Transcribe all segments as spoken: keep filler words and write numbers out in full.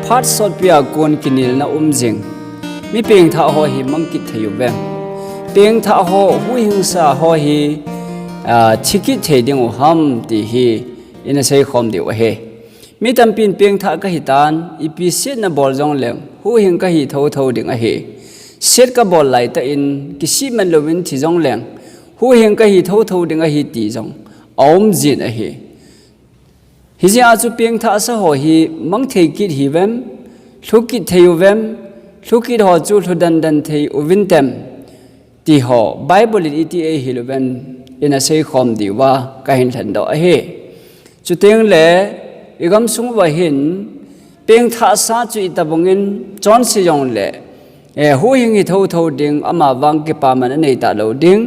Phat sotpi a kon kinelna um jing mi pengthah ho hi mang kit thei uvem? Pengthah ho, huhhingsa ho hi, ah, thi kit thei ding u ham ti hi ina seikhom diu ahi. Mi tampin pengthah ka hitan, ipi sietna bol jongleng huhhing ka hi thotho ding ahi. Siet ka bol laitah in kisih man louvin thi jongleng huhhing ka hi thotho ding ahi ti jong aum jin ahi. Hijeh a chu pengthahsa ho hi mang thei kit hiuvem, lhu kit thei uvem, lhu kit ho chu lhu dandan thei uvin tem, ti ho Bible in iti eihil uvem, ina seikhom diuva ka hin lhendoh ahi. Chuteng le, i gamsung uva hin pengthahsa chu itobang in chonse jongle, eh, huhhing hi thotho ding, amavang kipaman anei talou ding.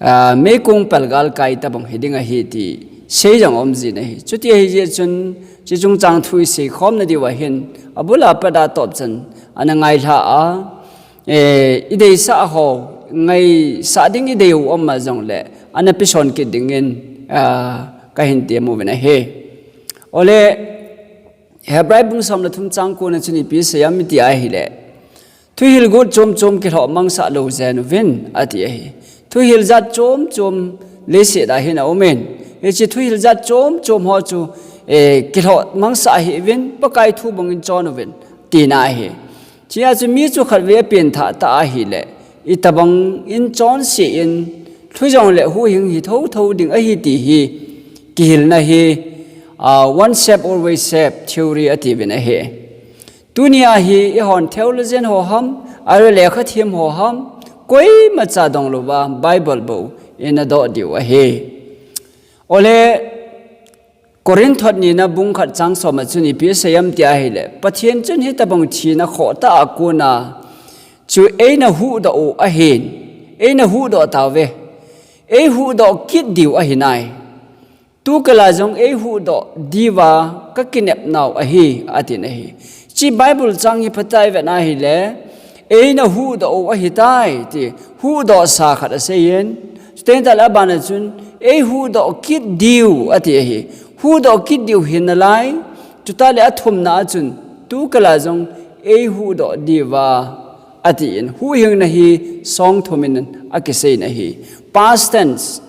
Ah, meikong palgal kai tobang hiding ahi ti sei jong aum jin ahi. Chuti ahi jeh chun, hiche chungchang thu i seikhomna diuva hin, abul a pat a topchan ana ngailha a, eh, i deisah ho, ngaisah ding i dei u um a jongle, ana peson kit dingin, ah, ka hin tem uvin ahi. Ole, Hebrai bung som le thum chang ko na chun ipi asei em iti ahile, thuhil got chom chom kilhoh mangsah lou jeng uvin, ati ahi. Thuhil jat chom chom leiset a hin aum in, hiche thuhil jat chom chom ho chu, eh, kilhoh mangsah hih uvin, Pakai thu bang in chon uvin, tina ahi. Hichea chu mi chu khatvei a pengthah ta ahile, itobang in chonse in lhu jongle huhhing hi thotho ding ahi ti hi kihilna hi, ah, once saved, always saved theory ati uvin ahi. Tunia hi eihon theologian ho ham, ahilou le lekha them ho ham, koimacha dong louva Bible bou ina doh diu ahi. Ole, Corinth thot nina bung khat chang som a chun ipi asei em tia ahile, Pathen chun hitobang thina khoh tah a kona chu eina huhdoh u ahin, eina huhdoh tauve, eihuhdoh kit diu ahinai. Tukal a jong eihuhdoh diuva ka kinepnau ahi, atin ahi. Hiche Bible chang hi phatah a ivet na ahile, eina huhdoh u ahitai, ti huhdohsa khat asei in. Chuteng tah le abana chun, eihuhdoh kit diu, ati ahi. Huhdoh kit diu hi nalai, chutah le athumna a chun, tukal a jong eihuhdoh diuva, ati in. Huhhingna hi song thum in akisei in ahi. Past tense.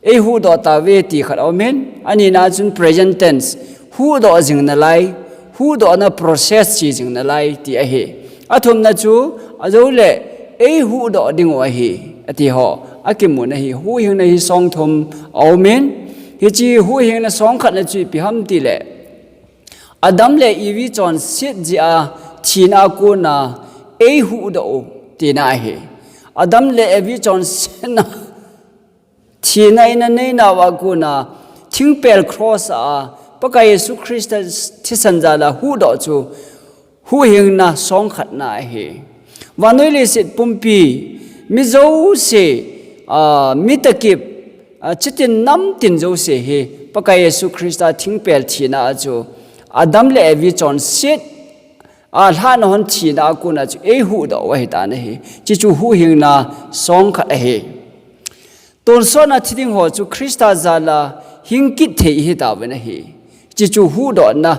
Eihuhdoh tauve ti khat aum in, anina chun present tense, huhdoh jing nalai, huhdohna process che jing nalai ti ahi. Athumna chu, ajou le, eihuhdoh diu ahi, ati ho akimun ahi. Huhhingna hi song thum aum in, hiche huhhingna song khatna chu ipi ham tile, Adam le Evi chonset jeh a thina a kona eihuhdoh u tina ahi. Adam le Evi chonsetna thina ina neinau a kona thingpel cross a Pakai Jesu Christa thisan jal a huhdoh chu huhhingna song khatna ahi. Vannoi leiset pumpi, mi jouse, ah, mi takip, ah, chutin namtin jouse hi Pakai Jesu Christa thingpel thina a chu Adam le Evi chonset a lhahna hon thina a kona chu eihuhdoh u ahitan ahi. Hiche chu huhhingna song khat ahi. Tonsot a thi ding ho chu Christa jal a hing kit thei ihi tauvin ahi. Hiche chu huhdohna,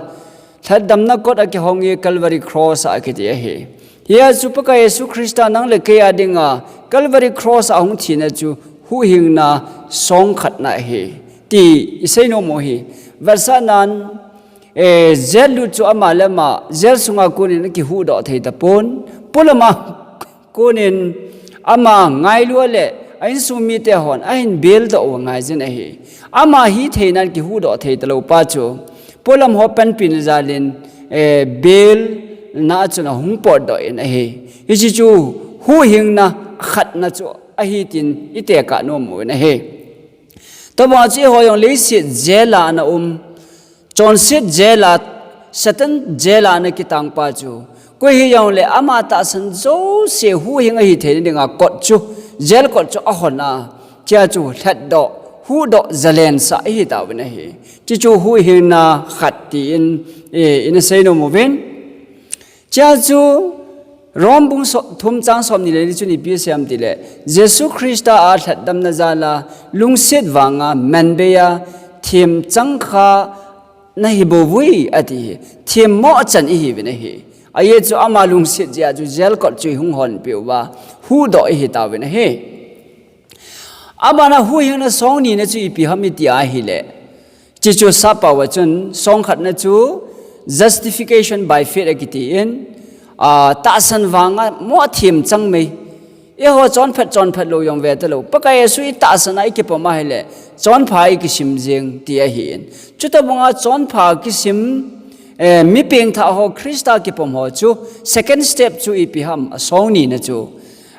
lhatdamna kot a kihong e, Calvary Cross a kiti ahi. Hia chu Pakai Jesu Christa nang le kei a dinga Calvary Cross a hung thina chu huhhingna song khatna ahi ti isei nom u ahi. Vetsahnan, eh, jail lut chu ama le ama jail sunga konin akihuhdoh thei tapon, polam a konin ama ngailu le a insung mite hon ahin bail doh u angai jin ahi. Ama hitheinan kihuhdoh thei talou pa chu polam ho panpina jal in, eh, bail na a chun ahung potdoh in ahi. Hiche chu huhhingna khatna chu ahi tin itekah nom uvin ahi. Tobang chu eiho jong leiset jail a ana um, chonset jail a, Satan jail a ana kitang pa chu, koi hijongle ama tahsan jouse huhhing ahi theina dinga kot chu, jail kot chu ahon a, hichea chu lhatdoh, huhdoh jalensah ahi tauvin ahi. Hiche chu huhhingna khat tin, eh, ina sei nom uvin. Hichea chu Rom bung so-, thum chang somni le li chun ipi asei em tile, Jesu Christa a lhatdamna jal a lungset vanga manbei a themchang kha nahi bouvui ati hi. Themmo chan ihiuvin ahi. Ajeh chu ama lungset jeh a chu jail kot chu ihung honpeh uva, huhdoh ihi tauvin ahi. Abana huhhingna song nina chu ipi ham iti ahileh, chuche chu sappao a chun song khatna chu justification by faith akitin, ah, tahsan vanga mo themchang mai. Eiho chonphat, chonphat lou jong ve talou, Pakai Jesu itahsan a ikipom ahileh, chonpha ikisim jeng ti ahin. Chutobanga chonpha kisim, eh, mi pengthah ho, Christa kipom ho chu second step chu ipi ham, asong nina chu,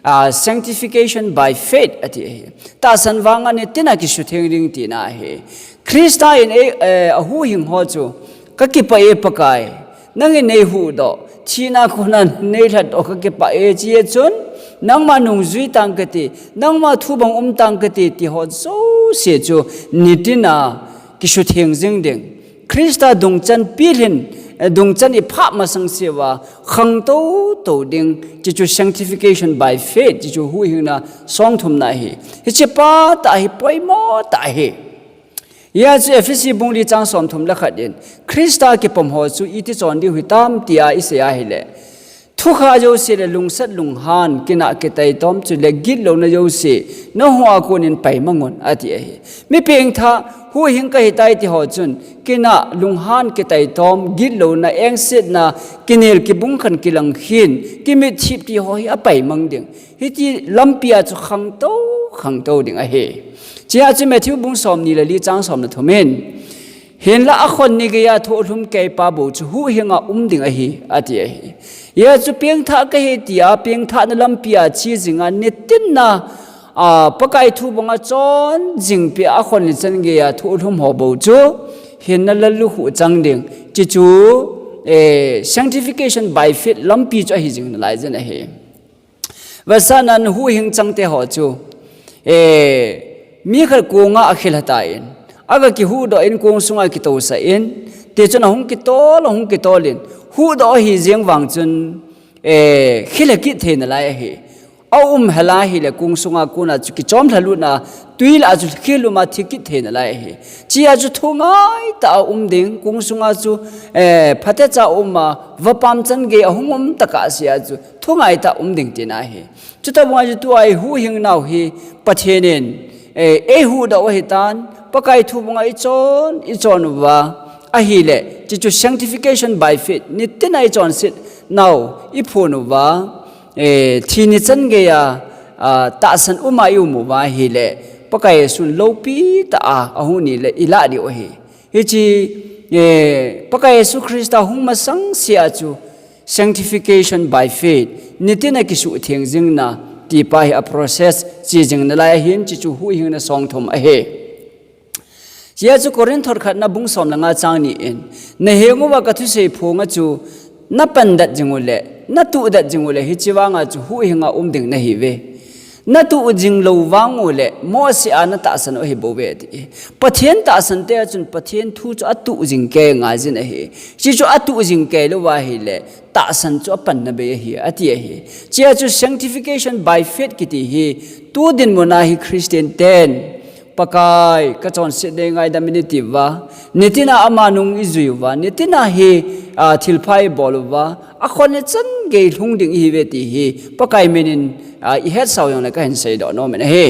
ah, sanctification by faith ati ahi. Tahsan vanga nitina kisutheng ding tina ahi. Christa in ei, eh, ahuhhing ho chu, kakipah e Pakai, nangin neihuhdoh, thina kona neilhatdoh kakipah e, chujeh chun nangma nungjui tang kate, nangma thu bang um tang kate, ti ho jouse chu nitina kisutheng jing ding. Christa dungchan pilhin, eh, dungchan iphah masang seuva, khangtou tou ding, chuche chu sanctification by faith, chuche chu huhhingna song thumna ahi. Hiche phatah ahi, poimo tah ahi. Hijeh chun Ephesi bung li chang som thum le khat in, Christa kipom ho chu iti chon diu hitam tia isei ahileh, thukha jouse le lungset lunghan, kinah kitaitom chule gitlouna jouse, nahung a konin paimangun ati ahi. Mi pengthah, huhhing kahitai ti ho chun, kinah, lunghan, kitaitom, gitlouna, engsetna, kinel, kibungkhen, kilangkhin, kimitthip ti ho hi apaimang ding. Hiti lampia chu khangtou, khangtou ding ahi. Chujeh chun Matthew bung somni le li chang som le thum in, hinlah akhon ni geiya thohlhum keipa bou chu huhhinga um ding ahi, ati ahi. Hijeh chun pengthah kahi tia, pengthahna lampia che jinga nitina, ah, Pakai thu banga chon jingpeh a akhon ni chan geiya thohlhum ho bou chu hinna lallukhuh chang ding. Chuche chu, eh, sanctification by faith lampi chu ahi jing nalai jin ahi. Vetsahnan huhhing changte ho chu, eh, mi khat konga akhilha tan, aga kihuhdoh in kong sunga kitousah in, tichun ahung kitol, ahung kitol in, huhdoh ahi jeng vang chun, eh, khilha kit thei nalai ahi. Aum hel ahileh kong sunga kona chu kichom lhalutna, twi lah a chu khiluma thi kit thei nalai ahi. Chujeh chun thungaitah a um ding, kong sunga chu, eh, phatecha uma, vapam chan gei ahung um tah a sea chu thungaitah a um ding tina ahi. Chutobanga chu tua ihuhhing nau hi Pathen in, eh, eihuhdoh u ahitan, Pakai thu banga ichon, ichon uva ahileh, chuche chu sanctification by faith, nitina ichonset nau iphon uva, eh, thi ni chan geiya, ah, tahsan uma ium uva ahileh, Pakai Jesun loupitah a ahung nileh ilah diu ahi. Hiche, eh, Pakai Jesu Christa hung masang sea chu sanctification by faith, nitina kisutheng jingna tipa hi a process che jing nalai ahin, chuche chu huhhingna song thum ahi. Chujeh chun Corinth thot khatna bung som le nga chang ni in, naheng uva kathusei phonga chu napandet jing uleh, natuhdet jing uleh, hiche vanga chu huhhinga um ding nahiuve. Natuh jing lou vang uleh, Mose a natahsan u ahibouve ati. Pathen tahsan te a chun Pathen thu chu atuh jing kei ngai jin ahi. Chuche chu atuh jing kei lou ahileh, tahsan chu apanna bei ahi, ati ahi. Chujeh chun sanctification by faith kiti hi, tu dinmuna hi Christian ten, Pakai, kachonset nei ngaidam in iti uva, nitina ama nung ijui uva, nitina hi, ah, thilpha ibol uva, akhon ni chan gei lhung ding ihiuve ti hi, Pakai minin, ah, ihetsau jongleh kahin seidoh nom in ahi.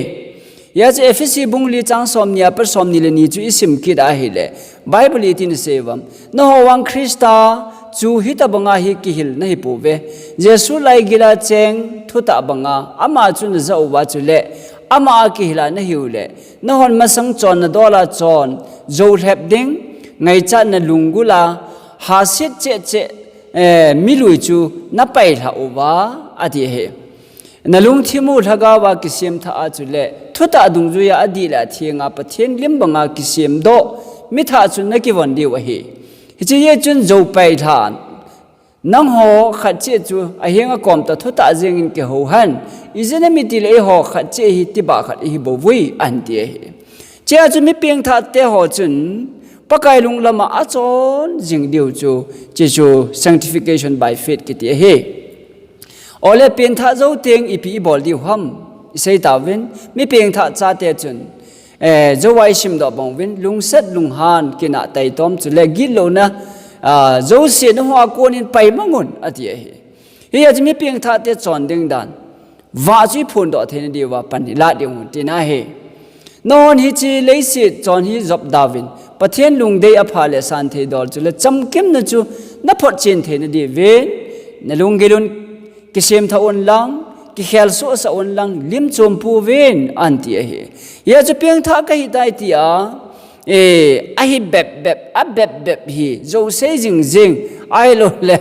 Hijeh chun Ephesi bung li chang somni a pat somni le ni chu isim kit ahileh, Bible itin asei uvam, nangho vang Christa chu hitobanga hi kihil nahipouve. Jesu laigila cheng thutah banga ama chu najah uva chuleh ama a kihila nahiuleh, nahon masang chonna dola chon, jou lhep ding, ngaichatna lunggula, hasit cheh cheh, eh, milui chu napailha uva, ati ahi. Nalungthim u lhagao a kisemthah a chuleh, thutah dungjuia adih le athenga Pathen lim banga kisemdoh, mithah chu nakivon diu ahi. Hiche jeh chun jou pailhan, nangho khat cheh chu ahenga komtah thutah jengin kihouhen, ijeh inem itileh eiho khat cheh hi tibah khat ihibouvui, ahin ti ahi. Chea chu mi pengthah te ho chun, Pakai lunglam a achon jing diu chu, chuche chu sanctification by faith kiti ahi. Ole pengthah jou teng ipi ibol diu ham, isei tauvin, mi pengthah chate chun, eh, Jouvai simdoh bang uvin, lungset lunghan, kinah taitom chule gitlouna, ah, jouse nahung a konin paimangun, ati ahi. Hia chu mi pengthah te chon ding dan. Vah chu iphondoh theina diuva pan ilah diu, tina ahi. Nahon hiche leiset chon hi jop dauvin, Pathen lungdei apha le santhei dol chule chamkimna chu naphotchen theina diuvin, nalunggil un kisemthah un lang, kikhel sohsah un lang, lim chompu vin, anti ahi. Hia chu pengthah kahitai tia, eh, ahi bep bep, abep bep hi, jouse jing jing, ahilouleh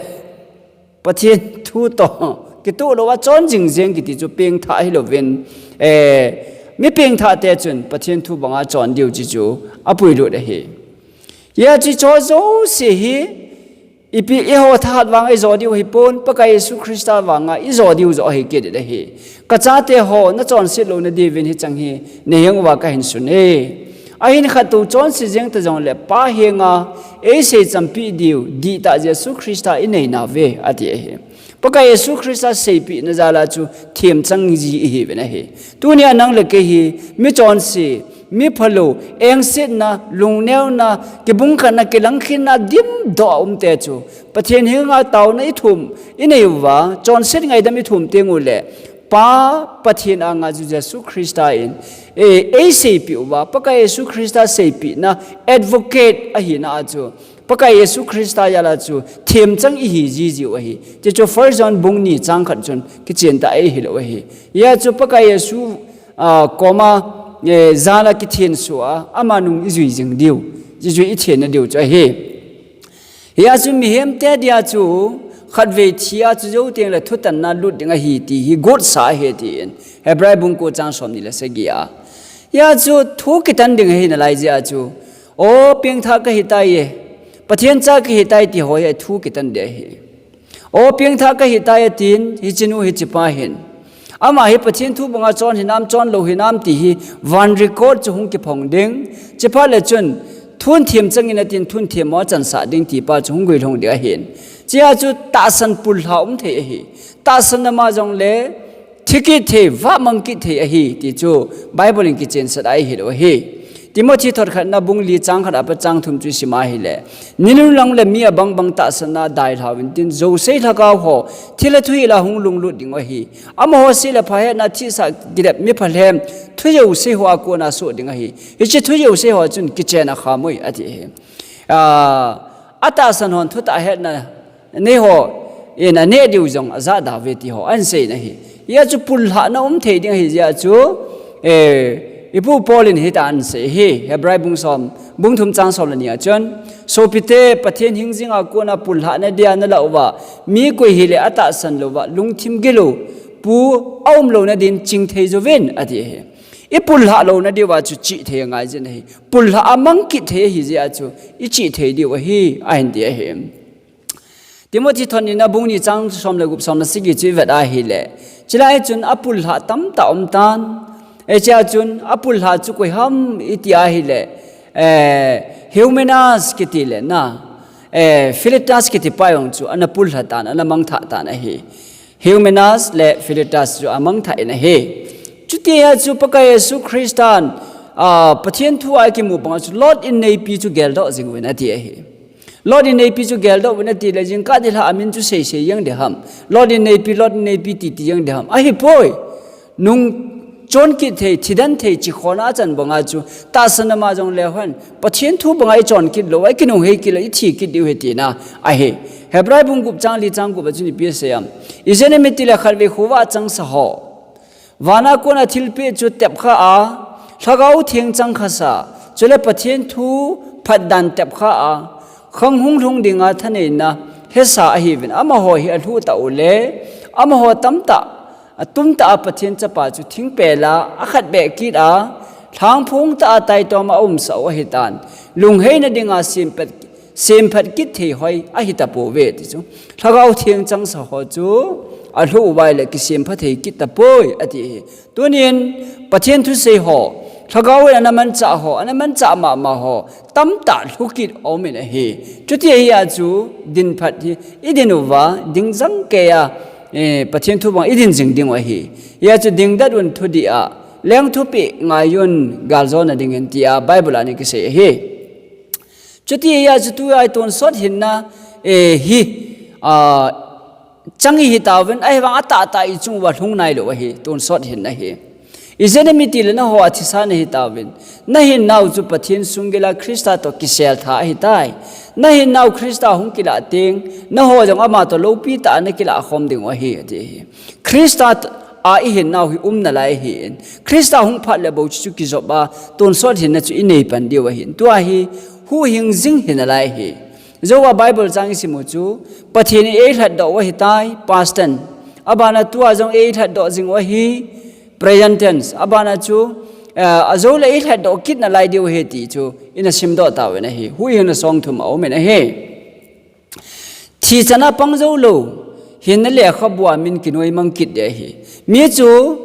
Pathen thu toh kitoh louva chon jing jing kiti chu pengthah hilouvin, eh, mi pengthah te chun Pathen thu banga chon diu chi chu apuilut ahi. Hia chu hicho jouse hi, ipi eiho thahat vanga ijo diu hipon, Pakai Jesu Christa vanga ijo diu joh ahi kit ding ahi. Kachate ho, nachonset louna diuvin hicheng hi neihenguva kahin sun e. Ahin khattou chonse jeng ta jongle Pa henga eisei champi diu, dihtah Jesu Christa inei nauve, ati ahi. Pakai Jesu Christa seipehna jala chu themchang ji ihiuvin ahi. Tunia nang le kei hi, michonse, miphalou, engsetna, lungneona, kibungkhatna, kilangkhenna, dimdoh a um te chu Pathen henga taona ithum, inei uva, chonset ngaidam ithum tenguleh, Pa Pathen anga chu Jesu Christa in, eh, eiseipeh uva, Pakai Jesu Christa seipehna advocate ahina a chu, Pakai Jesu Christa jala chu themchang ihi jijiu ahi. Ti chu First John bung ni chang khat chun kichen tah eihil u ahi. Hia chu Pakai Jesu, ah, koma, eh, jala kithenso a, ama nung ijui jing diu, ijui ithenna diu chu ahi. Hia chu mihemte dia chu khatvei thi a chu jou tengle thutanna lut ding ahi ti hi gotsa ahi tin Hebrai bung ko chang somni le sagi a. Hia chu thu kitan ding ahi nalai jeh a chu, o pengthah kahitai e, Pathen cha kahitai ti ho hi thu kitan ding ahi. O pengthah kahitai e tin, hichenu hichepa hin, ama hi Pathen thu banga chon hinam, chon lou hinam ti hi van record chu hung kiphong ding. Chuphat le chun, thun themchang in atin, thun themmo a chansah ding tipa chu hung guilhung ding ahin. Chea chu tahsan pullha um thei ahi. Tahsan nama jongle, thi kit thei, vahmang kit thei ahi, ti chu Bible in kichensah a eihil u ahi. Timothy thot khatna bung li chang khat a pat chang thum chu isim a ahile, ninunlang le mi abang bang tahsanna dailhau intin, jouse lhagao ho, thilha thuhil a hung lunglut ding u ahi. Amaho seh le pha hetna thihsah kidep mi phalhem, thu jouse ho a kona soh ding ahi. Hiche thu jouse ho chun kichen a khamui, ati ahi. Ah, atahsan hon thutah hetna neiho in aneh diu jong ajah dauve ti ho ahin sei in ahi. Hia chu pullhahna um thei ding ahi jeh a chu, eh, ipu Paul in hitia ahin sei ahi, Hebrai bung som, bung thum chang som le ni a chun, sopite, Pathen hingjing a kona pullhahna dia nalah uva, mi koi hile atahsan louva, lungthim gilou pu aum louna din chingthei jouvin, ati ahi. Ipullhah louna diuva chu chihthei angai jin ahi. Pullhah a mang kit thei ahi jeh a chu ichihthei diu ahi, ahin ti ahi. Timothy thot nina bung ni chang som le gup, som le sagi chu ivet a ahile, chulai chun apullhah tamtah um tan. Hichea chun apullhah chu koiham iti a ahile, eh, Hymenaeus kiti le na, eh, Philetus kiti pa jong chu ana pullhah tan, ana mangthah tan ahi. Hymenaeus le Philetus chu amangthah in ahi. Chutia chu Pakai Jesu Christan, ah, Pathen thu a ikimu banga chu Lot in neipi chu geldoh jing uvin ati ahi. Lot in neipi chu geldoh uvin ati le jingkah nilhah a min chu seisei jeng ding ham. Lot in neipi, Lot in neipi titi jeng ding ham. Ahipoi. Nung chon kit thei, thidan thei, chikhona achan banga chu tahsan nama jongle hon, Pathen thu banga ichon kit lou, ikinunghei kit lou, ithi kit diu ahi tina ahi. Hebrai bung gup chang li chang gup a chun ipi asei em. Ijeh inem itile khatvei khovah a changsa ho, vana kona thilpeh chu tepkha a, Lhagao Theng changkhasa, chule Pathen thu phatdan tepkha a, khang hung lhung dinga thaneina hesa ahiuvin, amaho hi alhuh tah ule, amaho tamtah, atumtah a Pathen chapa chu thingpel a, akhatbeh kit a, lhangphong tah a taitom a aumsah u ahitan, lungheina dinga semphat, semphat kit thei hoi ahitapouve ti chu. Lhagao Theng changsa ho chu alhuh uva ahile kisempha thei kit tapoi ati ahi. Tunin Pathen thusei ho, Lhagao in ana manchah ho, ana manchah mama ho tamtah lhukit aumin ahi. Chuti ahia chu dinphat hi idin uva, dingjang keiya, eh, Pathen thu banga idin jing dingu ahi. Hia chu dingdet un thudih a, Leng thupeh ngaiyun galjona dingin tia Bible a ana kisei ahi. Chuti ahia chu tua tonsot hinna, eh, hi, ah, chang ihi tauvin, ahivang atahtah ichung uva lhung nailou ahi, tonsot hinna hi. Ijeh inem itile nangho athisa nahi tauvin. Nahinnau chu Pathen sunggila Christa toh kisel tha ahitai. Nahinnau Christa hung kilah teng, nangho jong ama toh loupi tah a nakilah khom diu ahi, ati ahi. Christa a ihinnau hi um nalai ahin. Christa hung phat le bou chu kijop a, tonsot hinna chu inei pan diu ahin. Tua hi huhhing jing hinalai ahi. Jouva Bible chang isim u chu, Pathen in eilhatdoh u ahitai, past tense. Abana tua jong eilhatdoh jing u ahi, present tense. Abana chu, eh, ajou le eilhatdoh kit nalai diu ahi ti chu, ina simdoh tauvin ahi. Huhhingna song thum aumin ahi. Thi chan a pang jou lou, hinna lekhabu a min kinoimang kit ding ahi. Mi chu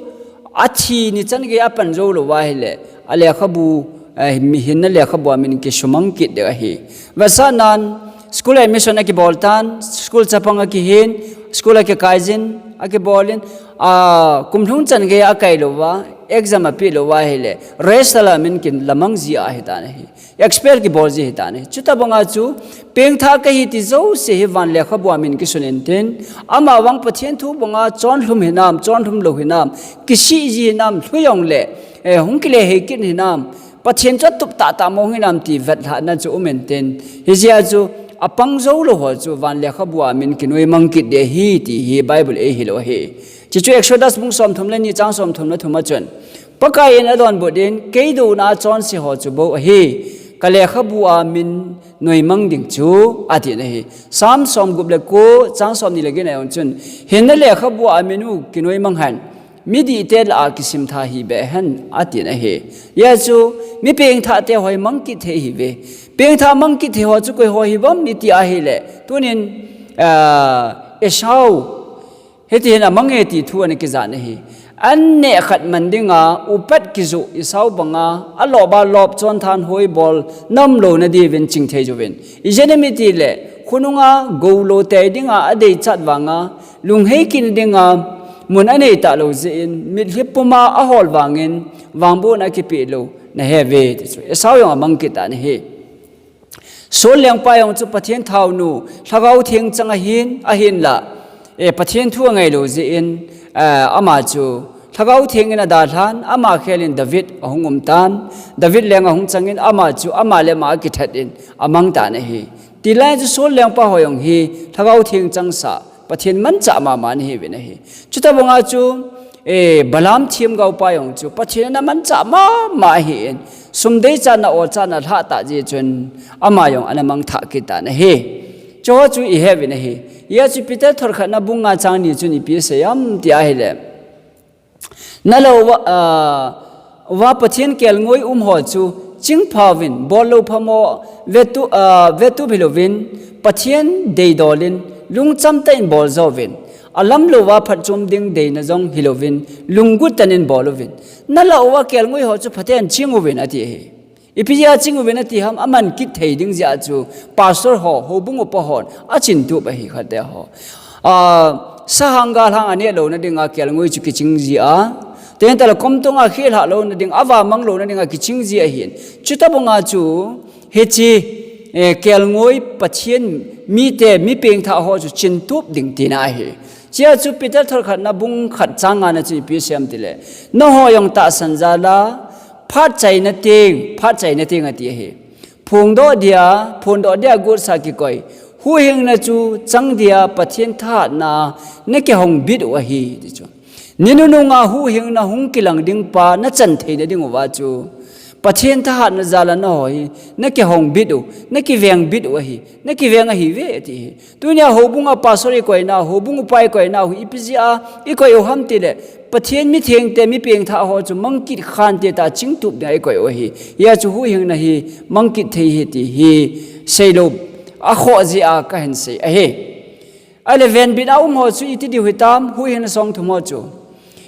athi ni chan gei a pan jou lou va ahile, alekhabu, eh, mi hinna lekhabu a min kisumang kit ding ahi. Vetsahnan, school admission akibol tan, school chapang akihin, school akikai jin, akibolin, ah, kum lhung chan gei akai lou va, exam apeh lou va ahile, rest a la min kilamang ji ahitan ahi. Expel kibol ji ahitan ahi. Chuti banga chu, pengthah kahi ti jouse hi van lekhabu a min kisun intin, amavang Pathen thu banga chonlhum hinam, chonlhum lou hinam, kisih ji hinam, lhu jongle, eh, hung kile hei kit hinam, Pathen chu atup tahtah mong hinam ti vetlhahna chu um intin. Hijeh a chu, apang jou lou ho chu van lekhabu a min kinoimang kit ding ahi ti hi Bible eihil u ahi. Chuchu Exodus bung somthum le ni chang somthum le thum a chun, Pakai in adonbut in, kei douna a chonse ho chu bou ahi, ka lekhabu a min noimang ding chu, atin ahi. Psalm somgup le ko, chang somni le get a jong chun, hinna lekhabu a min u kinoimang hen, midihte lah a kisim tha hih beh hen, atin ahi. Hijeh a chu, mi pengthah te ho hi mang kit thei ahiuve. Pengthah mang kit thei ho chu koi ho hibam iti ahile, tunin, ah, Esau, hiti hin amang e ti thu ana kijah ahi. An neh khat man dinga, upat kijoh Esau banga, alop a lop chon thanhoi bol, na um louna diuvin chingthei jouvin. Ijeh inem itile, khonunga gou lo tei dinga adeichat vanga, lunghei kit dinga mun anei talou jeh in, mitlhi puma ahol vangin, vangbohna akipeh lou, nahe uve, ti chu. Esau jong amang kit tan ahi. Saul lengpa jong chu Pathen thaonu, Lhagao Theng chang ahin, ahinla, eh, Pathen thu angai lou jeh in, eh, ama chu Lhagao Theng in adalhan, ama khel in David ahung um tan, David leng ahung changin, ama chu ama le ama akithat in amang tan ahi. Tilai chu Saul lengpa ho jong hi Lhagao Theng changsa, Pathen manchah mama ana hiuvin ahi. Chuti banga chu, eh, Balaam themgao pa jong chu Pathen in ana manchah mama ahin, sum deichatna, ochatna lhahtah jeh chun ama jong ana mangthah kit tan ahi. Chuho chu ihe uvin ahi. Hijeh a chu Peter thot khatna bung nga chang ni chun ipi asei em ti ahile, nalou va, ah, va Pathen kelngoi um ho chu chingpha uvin, bol lou phamo, vetup, ah, vetup hilouvin, Pathen deidol in, lungcham tah in bol jouvin, alam louva phatchom ding deina jong hilouvin, lunggil tah in bol uvin. Nalou va kelngoi ho chu phaten ching uvin ati ahi. Ipi jeh a ching uvin ati ham, aman kit thei ding jeh a chu, pastor ho, houbung upa hon achintup ahi khat te ho. Ah, sahang galhang aneh louna dinga kelngoi chu kiching ji a. Tentale komtonga khelhah louna ding, avamang louna dinga kiching ji ahin. Chuti banga chu, hiche, eh, kelngoi Pathen mite, mi pengthah ho chu chintup ding tina ahi. Hijeh a chu Peter thot khatna bung khat chang nga na chu ipi asei em tile, nangho jong tahsan jal a, phat chaina teng, phat chaina teng ati ahi. Phongdoh dia, phondoh dia gotsa kikoi. Huhhingna chu chang dia Pathen thahatna nakihong bit u ahi, ti chu. Ni nunung a huhhingna hung kilang ding pa nachan theina diuva chu, Pathen thahatna jal a nangho hi nakihong bit u, nakiveng bit u ahi, nakiveng ahiuve, ati ahi. Tunia houbung a pastor ikoina, houbung upa ikoina, hu ipi jeh a ikoi u ham tile, Pathen mithengte, mi pengthah ho chu mang kit khante tah chingtup dinga ikoi u ahi. Hijeh a chu huhhingna hi mang kit thei ahi ti hi seilou akhoh jeh a kahin sei ahi. Ahile venbit a um ho chu iti diu hitam, huhhingna song thum ho chu.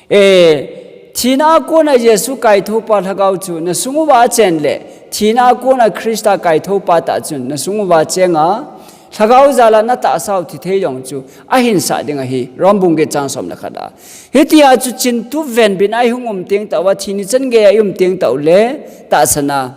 Eh, thina a kona Jesu kaithoupa Lhagao chu nasung uva achen le, thina a kona Christa kaithoupa tah chun nasung uva achenga, Lhagao jal a natahsa u thithei jong chu ahin sah ding ahi, Rom bung get chang som le khat a. Hitia chu chingthu venbit a ihung um teng tah uva, thi ni chan gei a i um teng tah u le, tahsan a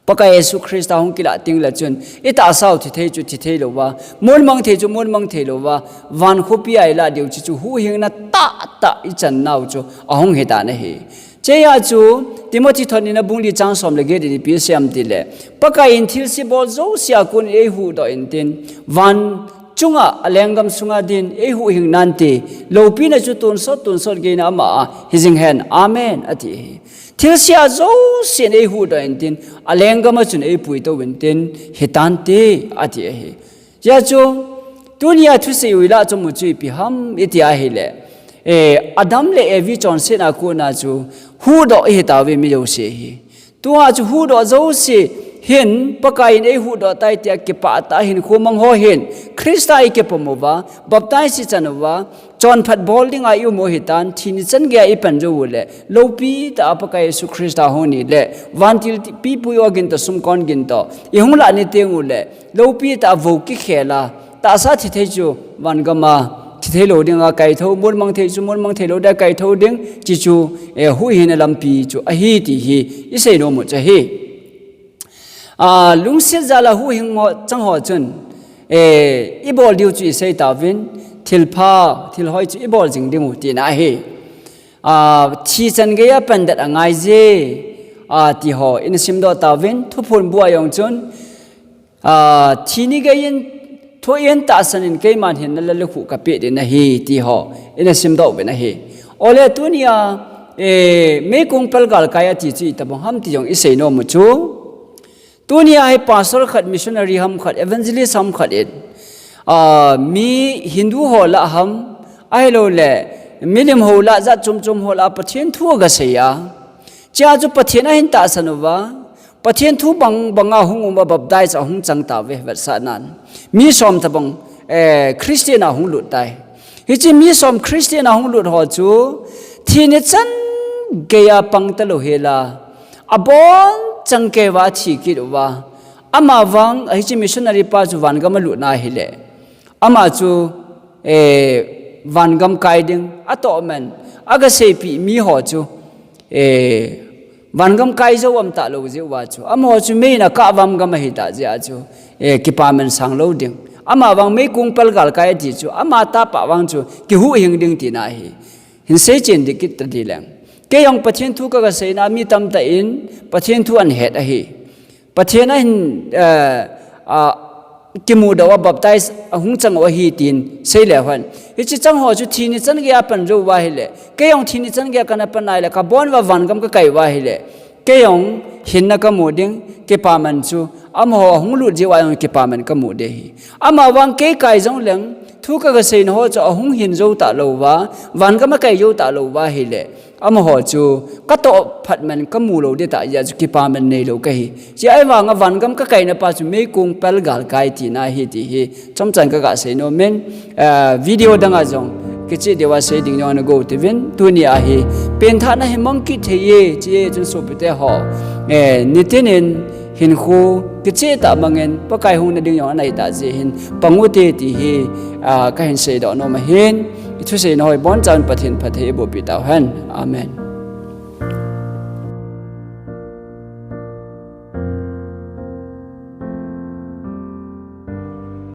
Pakai Jesu Christa hung kilah teng le chun, i tahsa u thithei chu thithei louva, mun mang thei chu mun mang thei louva, van khopi a ilah diu chu, chu huhhingna tahtah i chan nau chu ahung hitan ahi. Hichea chu Timothy thot nina bung li chang som le get in ipi asei em tile, Pakai in thilse bol jouse a kon in eihuhdoh intin, van chunga a lenggam sunga din eihuhhing nante, loupina chu tonsot tonsot geina ama a hijing hen. Amen, ati ahi. Thilse a jouse in eihuhdoh intin, a lenggam a chun eipuitou intin, hitante, ati ahi. Hijeh chun, tunia thusei u ilah chom u chu ipi ham iti ahile, eh, Adam le Evi chonsetna a kona chu huhdoh ihitauve mi jouse hi. Tua chu huhdoh jouse hin, Pakai in eihuhdoh tai tia kipah tah a hinkho mang ho hin, Christa a ikipom uva, baptize ichan uva, chonphat bol dinga i um u hitan, thi ni chan gei a i pan jou u le, loupi tah a Pakai Jesu Christa hung ni le, vantil ti-, pipui o gin toh, sumkon gin toh, i hung lah ni teng u le, loupi tah a vou kikhel a, tahsa thithei chu vangam a thithei lou dinga kaithou, mun mang thei chu mun mang thei lou dinga kaithou ding, chi chu, eh, huhhingna lampi chu ahi ti hi i seinom u chu ahi. Ah, lungset jal a huhhing ho, chang ho chun, eh, i bol diu chu i sei tauvin, thilpha, thil hoi chu i bol jing ding u tina ahi. Ah, thi chan gei a pan det angai je, ah, ti ho ina simdoh tauvin, Thuphon bu a jong chun, ah, thi ni gei in, thu in tahsan in keiman hinna le lukhuh ka pe ding ahi ti ho ina simdoh uvin ahi. Ole tunia, eh, meikong pel galkai ati chu itobang ham ti jong i seinom u chu. Tunia hi pastor khat, missionary ham khat, evangelist ham khat in, ah, mi Hindu ho lah ham, ahilouleh milim ho lah, jat chom chom ho lah Pathen thu aga sei a. Hichea chu Pathen ahin tahsan uva, Pathen thu bang banga hung um a baptize ahung chang tauve vetsahnan. Mi som tobang, eh, Christian a hung lut tai. Hiche mi som Christian a hung lut ho chu thi ni chan gei a pang talou hela, abon chang keiva athi kit uva, amavang, hiche missionary pa chu vangam a lut na hile, ama chu, eh, vangam kai ding, atoh man, aga seipeh mi ho chu, eh, vangam kai jou um talou jeh uva chu, amaho chu mei in akah vangam ahi tah jeh a chu, eh, kipaman sang lou ding. Amavang meikong pel galkai ati chu, ama tahpa vang chu kihuhhing ding tina ahi. Hin seichen ding kit tading leng. Kei jong Pathen thu kaga seina mi tamtah in Pathen thu ahin het ahi. Pathen ahin, eh, ah, kimudoh uva baptize ahung chang u ahi tin seile hen. Hiche chang ho chu thi ni chan gei a pan jou uva ahile, kei jong thi ni chan gei a kana pan ahile, kabon uva vangam kakai uva ahile, kei jong hinna kamu ding, kipaman chu, amaho ahung lut jeh uva jong kipaman kamu ding ahi. Amavang kei kai jong leng, thu kaga seina ho chu ahung hin jou talou uva, vangam akai jou talou uva ahile, amaho chu katoh phat man kamu lou ding tah jeh a chu kipaman neilou kahi. Hiche ahivanga vangam kakaina pa chu meikong pel galkai tina ahi ti hi chomchan kaga seinom in, eh, video dang a jong kicheh diuva sei ding jong ana gou uvin, tunia hi pengthahna hi mang kit thei e, hiche chun sopite ho, eh, nitin in hinkho kicheh tah mangin Pakai hung nading jong anai tah jeh hin pang ute ti hi, ah, kahin seidoh nom ahin, i thuseina ho hi bonchauvin Pathen phatthei eiboh peh tauhen. Amen.